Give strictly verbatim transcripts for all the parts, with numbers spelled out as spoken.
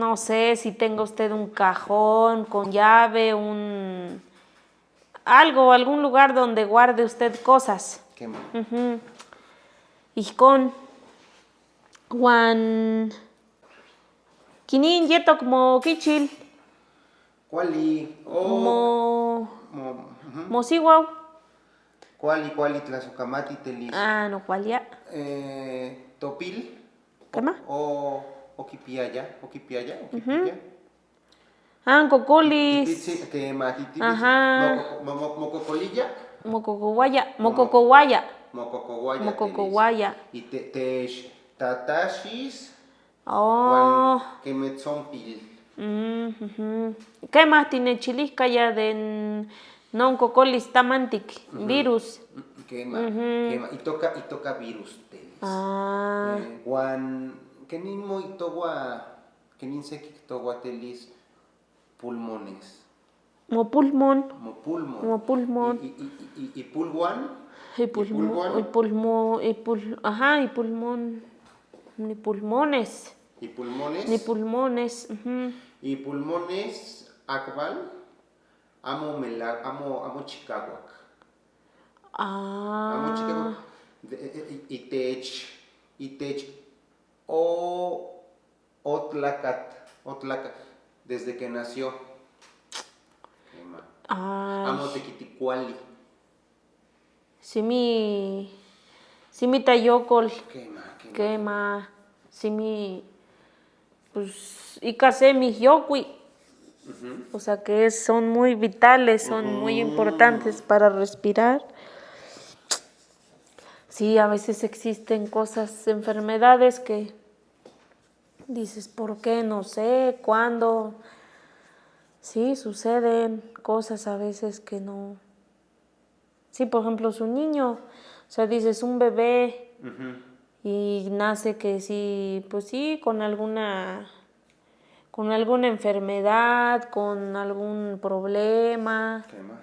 No sé si tenga usted un cajón con llave, un algo, algún lugar donde guarde usted cosas. Kẹ ma. Ujú. Ijkon. Wan kinin yetok mo kichil. Kuali. O, mo, mo, ujú. Mo siwau. Kuali, kuali, tlasojkamati, telis. Ah, no, kuali ya. Eh, topil. Kẹ ma? O, o kipiaya, o kipiaya, o kipiya. Ah, nkokolis. Tipitsi, kẹ ma, ti-, tipitsi. Ajá. Moko-, mo-, mo-, mokokoliya. Mokokowaya, mo-, mokokowaya. Mokokowaya, mokokowaya. Telis. I te-, te-, tatashis. Oh. Wan keme tsompil. Mm, ujú. Kẹ ma, tiene chilihkaya de n-, no nkokolis tamantik, ujú, virus. Mm, kẹ ma, ujú, kẹ ma. Itoka, itoka virus, telis. Ah. Eh, wan, kinin mo itogua, kinin se kitogua, telis, pulmones. Mo pulmón. Mo pulmón. Mo pulmón. I, i, i, i, i pulwan. I pulmo-, i pulwan. I pulmo-, i pul-, ajá, i pulmón. Ni pulmones. I pulmones. Ni pulmones, ujú. I pulmones, akval. Amo mela-, amo, amo chikaguak. Ah. Amo chikaguak. De, e, e, i, itech, itech. O, Otlakat, otlakat, desde que nació. Kema. Ay. Amo tekiti kuali. Simi, simi tayokol. Kema, kema. Kema, simi, pues, ikase mi yokwi. Ujú. O sea que son muy vitales, son muy, ujú, importantes para respirar. Sí, a veces existen cosas, enfermedades que dices, ¿por qué? No sé, ¿cuándo? Sí, suceden cosas a veces que no. Sí, por ejemplo, su niño, o sea, dices, un bebé, ujú, y nace que sí, pues sí, con alguna, con alguna enfermedad, con algún problema. Kema.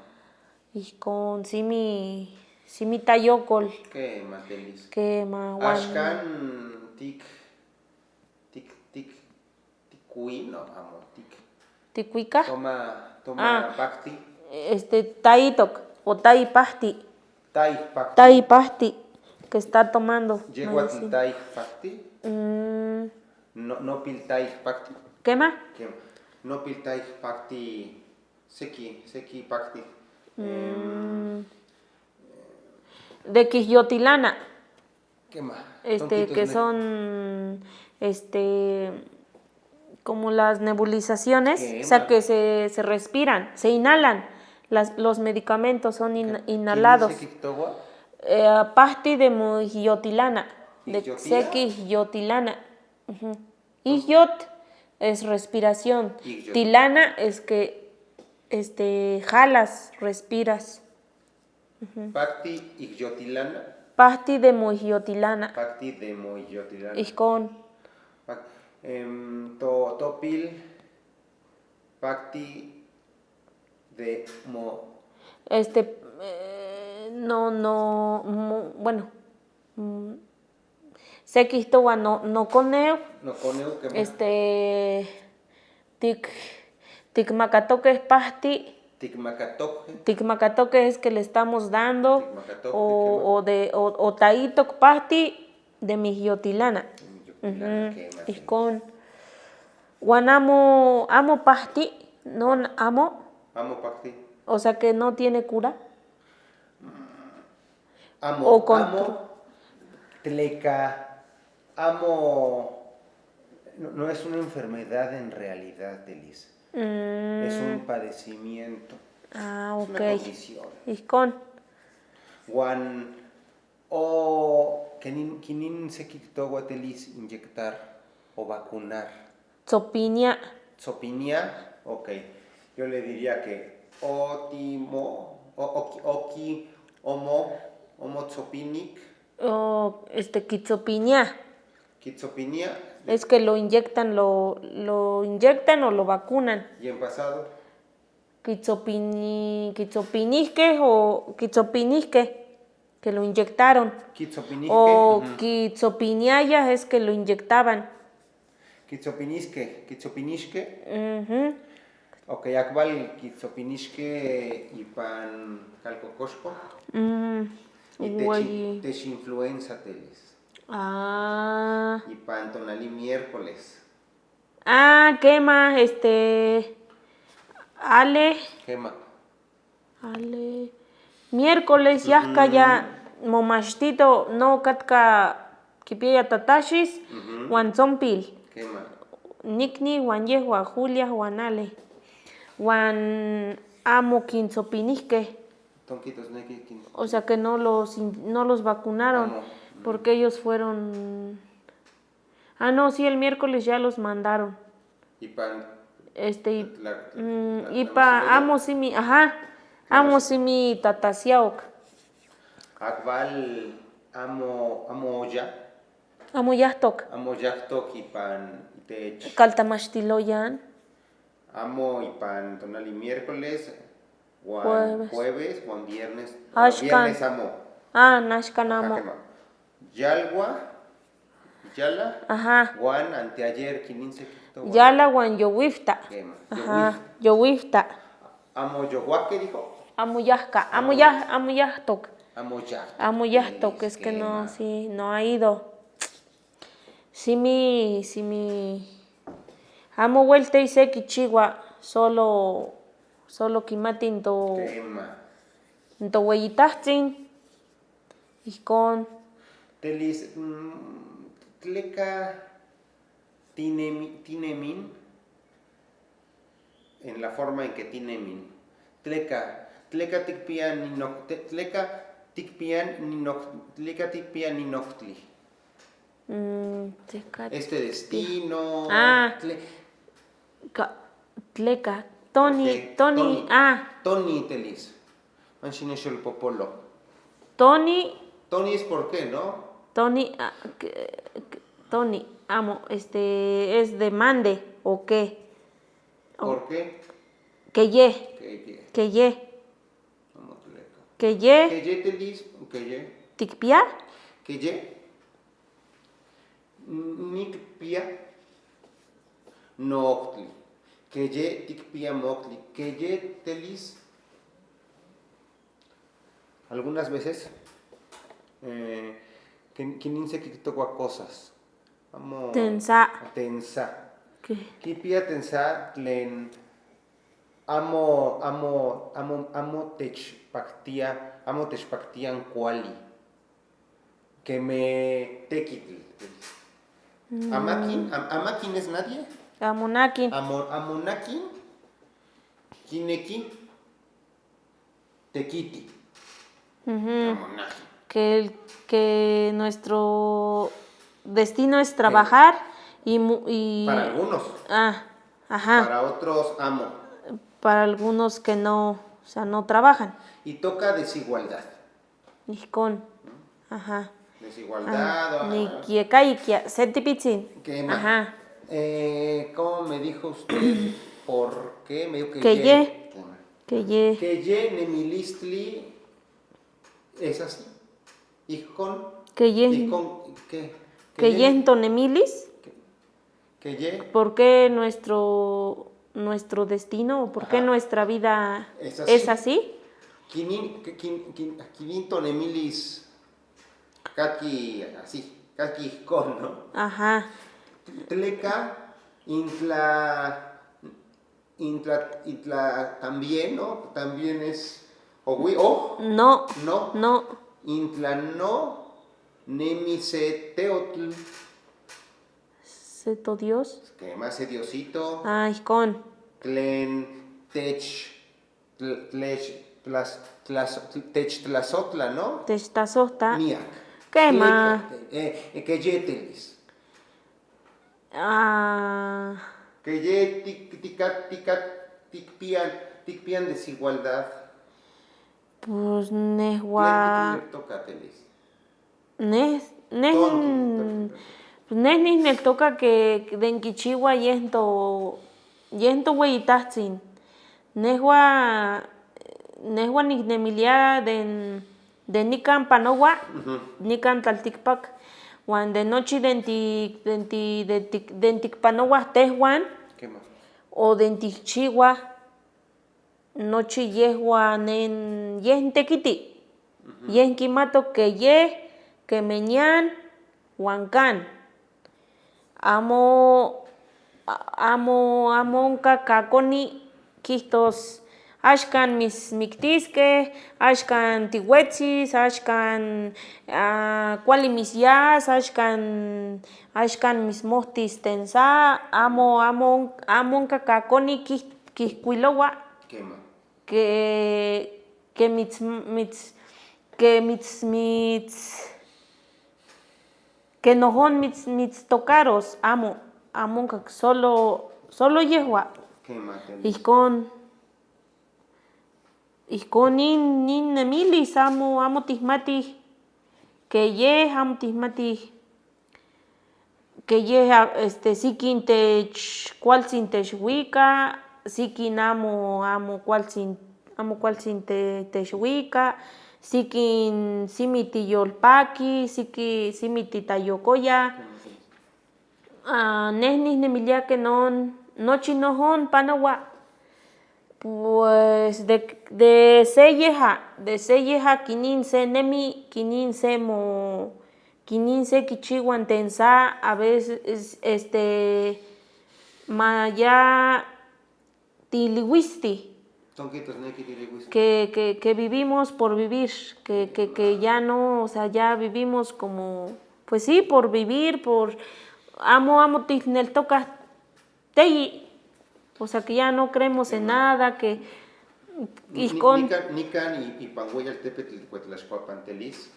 Y con simi, simi tayokol. Kema, telis. Kema, wan. Ashkan tik, tik, tik, tikui, no, amo, tik. Tikuika. Toma, toma, ah, pakti. Este, taitok o taipakti. Taipakti. Taipakti, que está tomando medicina. Yeguatl taipakti. Mm. No, nopil taipakti. Kema? Kema. Nopil taipakti. Seki, seki pakti. Mm. Em, de quihyotilana. Kema. Este, que son, este, como las nebulizaciones, o sea, que se, se respiran, se inhalan. Las, los medicamentos son in-, inhalados. Kema. Kini seki towa? Eh, pakti de muhyotilana. De quihyotilana. Ujú. Ihyot es respiración. Ihyot. Tilana es que, este, jalas, respiras. Ujú. Pakti ihyotilana. Pakti de muhyotilana. Pakti de muhyotilana. Ijkon. Pak-, em, to-, topil, pakti de mo-. Este, eh, no, no, mo-, bueno, mm, Seki towa no, nokonew. Nokonew, kema. Este, tik, tikmakatoke pakti. Tikmakatoke. Tikmakatoke es que le estamos dando. Tikmakatoke, o, kema. O de, o, o taitok pakti de mihyotilana. Mihyotilana, ujú, kema, kema. Ijkon. Wan amo, amo pakti, no, amo. Amo pakti. O sea que no tiene cura. Mm. Amo, o contro- amo, tleka, amo, no, no es una enfermedad en realidad, Elisa. Mm. Es un padecimiento. Ah, ok. Es una condición. Ijkon. Wan o kinin, kinin se kikto guatelis inyectar o vacunar. Tsopinia. Tsopinia, ok. Yo le diría que otimo, o, oki, oki, omo, omo tsopinik. O, este, kitsopinia. Kitsopinia. Es que lo inyectan, lo, lo inyectan o lo vacunan. Y en pasado. Kitsopini-, kitsopinihke o kitsopinihke, que lo inyectaron. Kitsopinihke, o ujú. Kitsopiniaya es que lo inyectaban. Kitsopinishke, kitsopinishke. Ujú. Ok, akval kitsopinishke ipan Calcocoshco. Mm, y te chi-, güey. Te xinfluenza telis. Ah. Ipan tonali miércoles. Ah, kema, este, ale. Kema. Ale. Miércoles yahka ya, mo mashtito, no katka kipiaya tatashis, wan tsompil. Kema. Nikni, wan yehua, Julia, wan ale. Wan amo kintsopinihke. Tonkitos neki kin- O sea que no los in-, no los vacunaron, amo, porque ellos fueron Ah, no, sí, el miércoles ya los mandaron. Y pa Este, y, la, mm, la, y la pa, amo sí mi, ajá, amo sí mi tatasiaok. Akval amo, amo ya. Amo yahtok. Amo yahtok y pan te ch-. Kaltamashtiloyan. Amo y pan tonali miércoles, wan jueves, wan viernes, wan viernes amo. Ah, nashkan amo. Ajá, kema. Yalwa, yala, ajá, wan anteayer, kininse kikto wan. Yala wan yowifta. Kema, ajá, yowif-. Yowifta. Amo yowake, dijo. Amo yahka, amo yah-, amo yahtok. Amo yahtok. Amo yahtok, es que no, kema, sí, no ha ido. Sí mi, sí mi. Amo welta ise kichiwa, solo, solo kimati nto, kema, nto weyitahtsin. Ihkon. Telis, mm, tleka tinemi-, tinemin, en la forma en que tinemin. Tleka, tleka tikpian ninok-, te-, tleka tikpian ninok-, tleka tikpian ninoktli. Mm, tleka tikpian. Este destino, ah, tle- Ka-, tleka, Tony, ok, Tony, Tony, ah. Tony telis. Manshine shel popolo. Tony. Tony es por qué, ¿no? Tony, ah, que, que, Tony, amo, este, es de mande, ¿o qué? O ¿por qué? Keye. Keye. Keye. Amo tleka. Keye. Keye telis, keye. Tikpia? Keye. Nikpia noktli. Keye tikpia moktli. Keye telis. Algunas veces, eh, kin-, kininse kikto wa cosas. Amo tensa. Tensa. ¿Qué? Kipia tensa tlen amo, amo, amo, amo techpaktia, amo techpaktian kuali. Keme tekitl. Mm. Amakin, am-, amakin es nadie. Amonakin. Amo-, amonakin. Kinekin. Tekiti. Ujú. Amonakin. Que el, que nuestro destino es trabajar y mu-, y para algunos. Ah, ajá. Para otros, amo. Para algunos que no, o sea, no trabajan. Y toca desigualdad. Ihkon. Ajá. Desigualdad, ah, ajá. Ni kieka ikia, setipitsin. Kema. Ajá. Eh, ¿cómo me dijo usted? ¿Por qué? Me dijo que keye. Ye. Kema. Keye. Keye nemilistli es así. Ihkon. Keye. Ihkon, ¿qué? Keye. Keye nto nemilis. ¿Qué? Keye. ¿Por qué nuestro, nuestro destino o por qué, ajá, nuestra vida es así? Es así? Kinin, ki-, kin-, kin-, kinin to nemilis. Kaki así, kaki ihkon, ¿no? Ajá. Tleka, intla, intla, intla también, ¿no? También es, o güey, o. No. No. No. Intla no, nemi se teotl. Seto Dios. Kema se Diosito. Ah, ihkon. Tlen tech, tle-, tlech, tlas-, tlas-, tech tlasotla, ¿no? Tech tlasotla. Miak. Kema. Tleka, eh, eh, keye telis. Ah. Keye tik-, tika-, tika-, tikpian, tikpian desigualdad. Pues nehua. Tlen tik toka telis. Neh, neh, Tonto, tonto. Neh nihnel toka ke den kichiwa yehto, yehto weyitahtsin. Nehua, nehua nihnemiliya den, den nikan panowa, ujú, nikan tlaltikpak. Wan de nochi denti, denti, denti, denti kpanowa tehwan, Kema. O denti chiwa, nochi yehwa nen, yeh ntekiti, yeh nkimato ke yeh, ke menyan, wan kan. Amo, a- amo, amo nka kakoni kihtos, axkan mis miktiske, axkan tiwetsis, axkan, ah, kuali mis yas, axkan, axkan mis mohtis tensa, amo, amo, amo nka kakoni kih- kihkwilowa. Kema. Ke, ke mits, mits, ke mits, mits, ke nohon mits, mits tokaros, amo, amo nka solo, solo yehua. Kema teni. Ihkon, ihkon nin, nin nemilis, amo, amo tihmatih, ke yeh, amo tihmatih. Ke yeh, este, sikin tech, kualtsin techwika, sikin amo, amo kualtsin, amo kualtsin te- techwika, sikin simiti yolpaki, siki simiti tayokoya. Ah, neh nihnemiliya ke no, nochi nohon panowa. Pues de, de se yeha, de se yeha kinin se nemi, kinin se mo, kinin se kichi wantensa, a veces, este, ma ya tiliwisti. Tonkitos ne ki tiliwisti. Que, que, que vivimos por vivir, que, que, que ya no, o sea, ya vivimos como, pues sí, por vivir, por, amo, amo tinel toca teyi. O sea, que ya no creemos en nada, que Ni- ihkon. Nikan, nikan y, y pangueyal tepetl kuetlaxkuapantelis.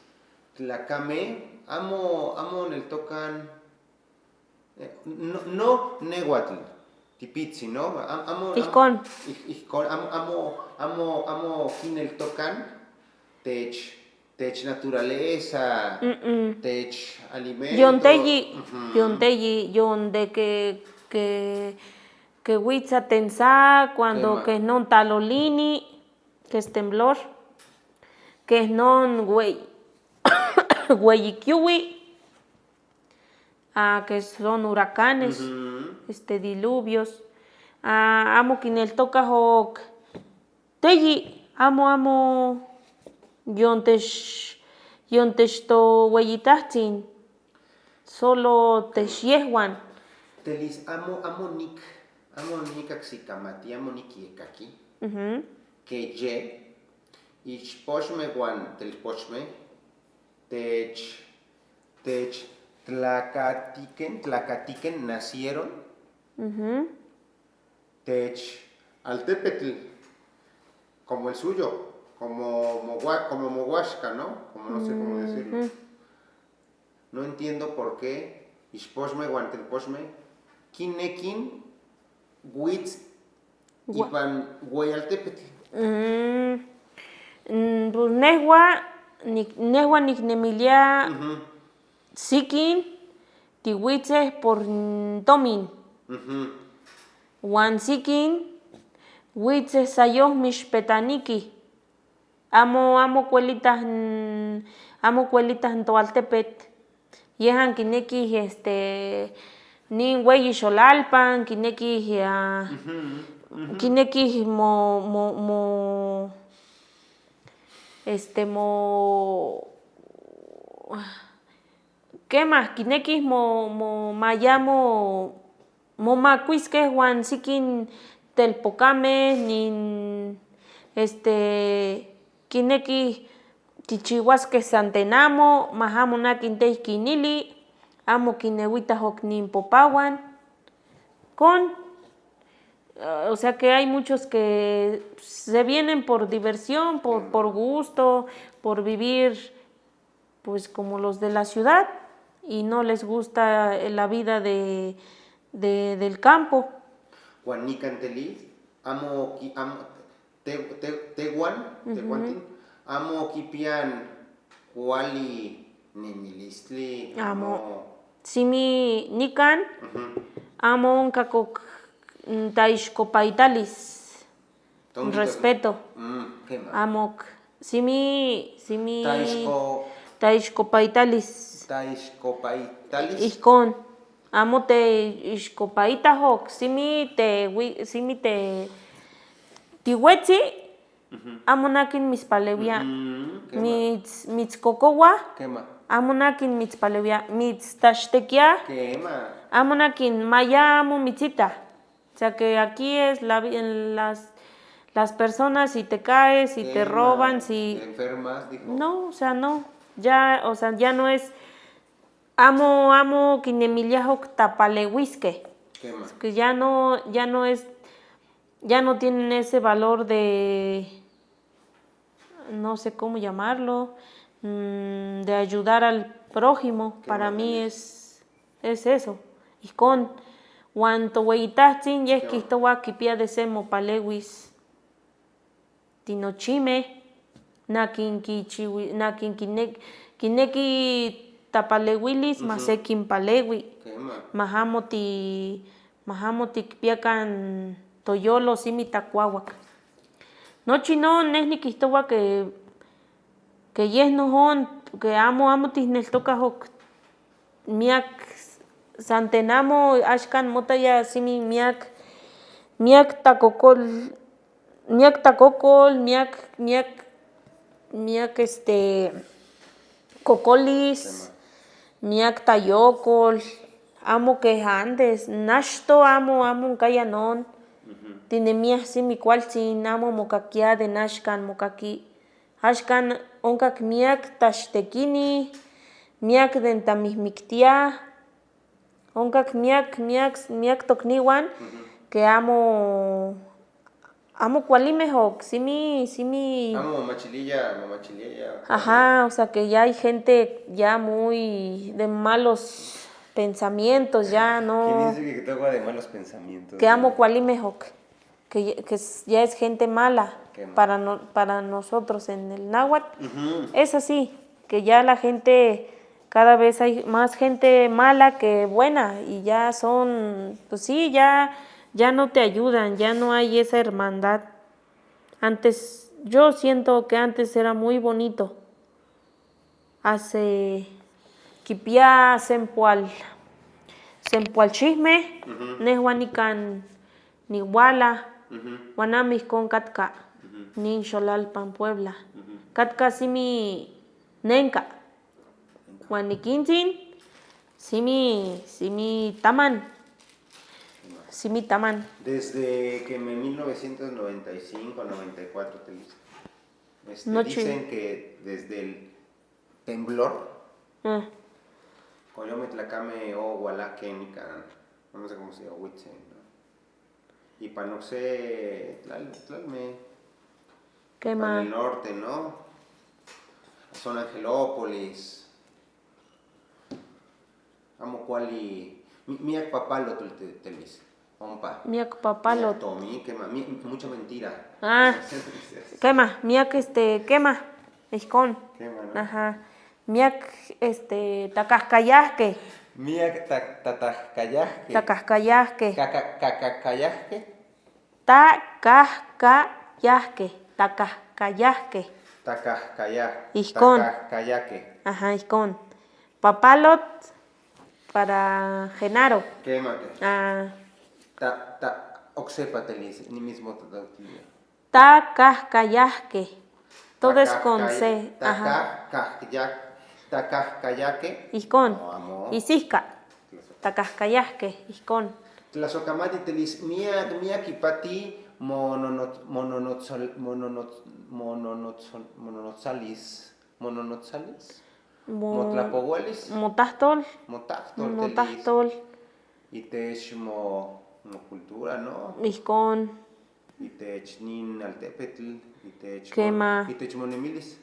Tlakame, amo, amo neltokan, eh, no, no, nehuatl, tipitsi, no? Am- amo, am- Ihkon. Ih- ihkon, am- amo, amo, amo kineltokan, tech, tech naturaleza, Mm-mm. Tech alimento. Yonteyi, Mhm. Yonteyi, yonde que, que, que witsa tensa cuando Tema. Que no talolini, que es temblor, que no güey, güey kiwi, ah, que son huracanes, Ujú. Este, diluvios. Ah, amo kineltoka hok. Teyi, amo, amo, yontesh, yontesh to weyitahtzin, solo tesh yehwan. Telis, amo, amo nik, amo nik aksikamati, amo nik yekaki. Ujú. Keye, ichposhme wan telposhme, tech, tech, tlakatiken, tlakatiken nacieron. Ujú. Tech, altepetl, como el suyo, como mogua-, como moguashka, ¿no? Como no sé cómo decirlo. Ujú. No entiendo por qué, ichposhme, wantelposhme, kinekin, wits, Gua- ipan, guayaltepetl. Mm, mm, pues nehua, ni-, nehua niknemilia Ujú. Sikin, tiwitseh por ntomin. Ujú. Wan sikin, witseh sayoh mishpetaniki. Amo, amo kwelitah n-, amo kwelitah ntualtepet. Yehan kinekih, este, nin weyi Xolalpan, kinekih, ah, Ujú, ujú. Kinekih mo, mo, mo, este, mo, kema, kinekih mo, mo, maya mo, mo ma kwiskeh wan sikin telpokame, nin, este, kinekih tichiwaskeh santenamo, ma hamu na kintey kinili, amo kinewitahok nin popawan. Con, eh, o sea que hay muchos que se vienen por diversión, por, por gusto, por vivir pues como los de la ciudad y no les gusta, eh, la vida de, de, del campo. Wan nikan teliz, amo ki-, amo, te-, te-, tewan, tewantin, amo kipian kuali nemilistli, amo. Simi nikan, amo nkakok ntaishko paitalis. Respeto. Amok. Simi, simi. Taishko, Taixkopaitalis. Taixkopaitalis. Ijkon. Amo te ixkopaitajok, simi te wi-, simi te tiwetzi, amo nakin mitspalewia. Mhm, kema. Mits-, mitskokowa, kema. Amo nakin mitspalewia. Mitstaxtekia, kema. Amo nakin maya amo mitsita. O sea que aquí es la vi-, en las, las personas, si te caes, si te, kema, roban, si te enfermas, dijo. No, o sea, no. Ya, o sea, ya no es, amo, amo kinemiliajok tapalewiske. Kema. Que ya no, ya no es, ya no tienen ese valor de, no sé cómo llamarlo, mm, de ayudar al prójimo. Para mí es, es eso. Ijkon, wanto weyitajtsin yehki, ijkon, to wa kipia deseo mo palewis. Tino chime, nakin kichiwi-, nakin kine-, kineki tapalewilis, ma se kinpalewi. Kema. Ma hamo ti, ma hamo ti kipia kan toyolo, simi takwawak. Nochi no, nehni kijtowa ke, ke yehnohon, ke amo, amo tijneltokahok miak, santen amo, ashkan mota ya simi miak, miak takokol, miak takokol, miak, miak, miak, este, kokolis, miak tayokol, amo ke antes, nashto amo, amo nkayanon. Tinemia simi kualtsin, amo mokakia de nashkan mokaki. Ashkan onkak miak tashtekini, miak dentamihmiktia, onkak miak, miak, miak tokniwan, ke amo, amo kualimehok, simi, simi. Amo mamachiliya, mamachiliya. Ajá, o sea que ya hay gente ya muy de malos pensamientos, ya no. ¿Quién dice que toca de malos pensamientos? Que amo kualimehok. Que, que es- ya es gente mala para, no- para nosotros en el náhuatl. Es así, que ya la gente, cada vez hay más gente mala que buena, y ya son, pues sí, ya, ya no te ayudan, ya no hay esa hermandad. Antes, yo siento que antes era muy bonito. Así, kipia sempual, sempual chijme, nehuaña nikan niwala, wanami ijkon katka, nin Xolalpan, Puebla. Katka simi nenka, wan nikintsin, simi, simi taman, simi taman. Desde que me mil novecientos noventa y cinco, noventa y cuatro te dicen. Este, dicen que desde el temblor, koyometlakame o walake nikan, no sé cómo se llama, Huitzen, ¿no? Y panokse tlal-, tlalme. ¿Qué más? Para el norte, ¿no? Son Angelópolis. Amo kuali, mi-, miak papalot te-, temis. Ompa. Miak papalot. Miak tomi, kema, mi-, mucha mentira. Ah. Kema, miak, este, kema. Ijkon. Kema, ¿no? Ajá. Miak, este, takahkayahke. Miak ta-, tatahkayahke. Takahkayahke. Kaka-, kakakayahke. Takahkayahke, takahkayahke. Takahkayahke. Ijkon. Takahkayahke. Ajá, ijkon. Papalot para Genaro. Kema te. Ah. Ta, ta, oksepha temis, ni mismo ta, ta, ta. Takahkayahke. Todo es con C. Ajá. Takahkaya-, takahkayahke. Ijkon. No, amo. Isihka. Takahkayahke, ijkon. Tlaswakamatij temis, miak, miak kipati, monono-, mononotsol-, mononots-, mononotsol-, mononotsalis, mononotsalis? Mo-, motlapowalis? Motahtol. Motahtol temis. Motahtol. Itech mo, mo cultura, ¿no? Ijkon. Itech nin altepetl, itech mo-, kema. Itech monemilis.